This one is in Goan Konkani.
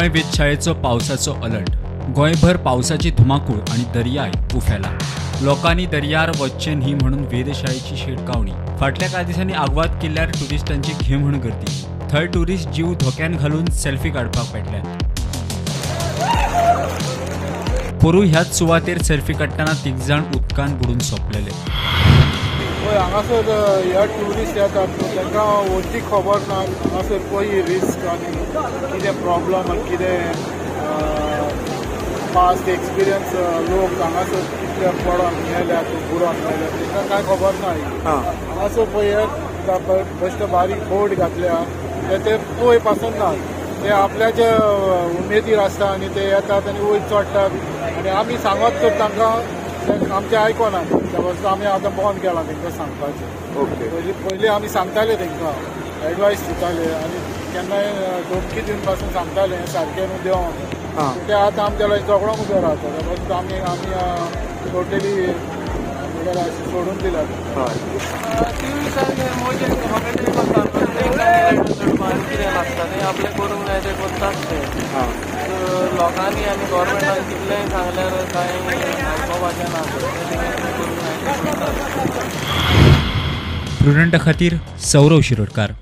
गोंय वेधशाळेचो पावसाचो अलर्ट. गोंयभर पावसाची धुमाकूळ आनी दर्याय उफेला. लोकांनी दर्यार वचचें न्ही म्हणून वेधशाळेची शिटकावणी. फाटल्या कांय दिसांनी आगवाद किल्ल्यार ट्युरिस्टांची घे म्हूण गर्दी. थंय ट्युरिस्ट जीव धोक्यान घालून सेल्फी काडपाक पेटल्यात. पोरूं ह्याच सुवातेर सेल्फी काडटना तीग जाण उदकान बुडून सोंपलेले. पळय हांगासर ह्या ट्युरिस्ट येतात तांकां वरती खबर ना हांगासर पळय रिस्क आनी कितें प्रॉब्लम आनी कितें पास्ट एक्सपिरियन्स लोक हांगासर कितले पडोन मेल्यात बुडोन मेल्यात तांकां कांय खबर ना. हांगासर पळय बेश्टे बारीक बोट घातल्या ते पळय पासून ना, ते आपल्याच्या उमेदीर आसता आनी ते येतात आनी वयर चडटात आनी आमी सांगत तर तांकां आमचें आयकना. त्या वास्ते आमी आतां बंद केलां तांकां सांगपाचें. ओके, पयलीं आमी सांगताले तांकां, एडवायस दिताले आनी केन्नाय धमकी दिवन पासून सांगताले सारकें न्हू देंवोंक. ते आतां आमच्या लागीं झगडोंक उबे रावता. त्या पासून आमी आमी टोटली म्हणल्यार सोडून दिला. कितें लागता तें आपलें करूंक जाय तें करतात ते. लोकांनी आनी गव्हर्मेंटान कितलेंय सांगल्यार कांय आयकोपाचें ना. प्रुडंटा खातीर सौरव शिरोडकार.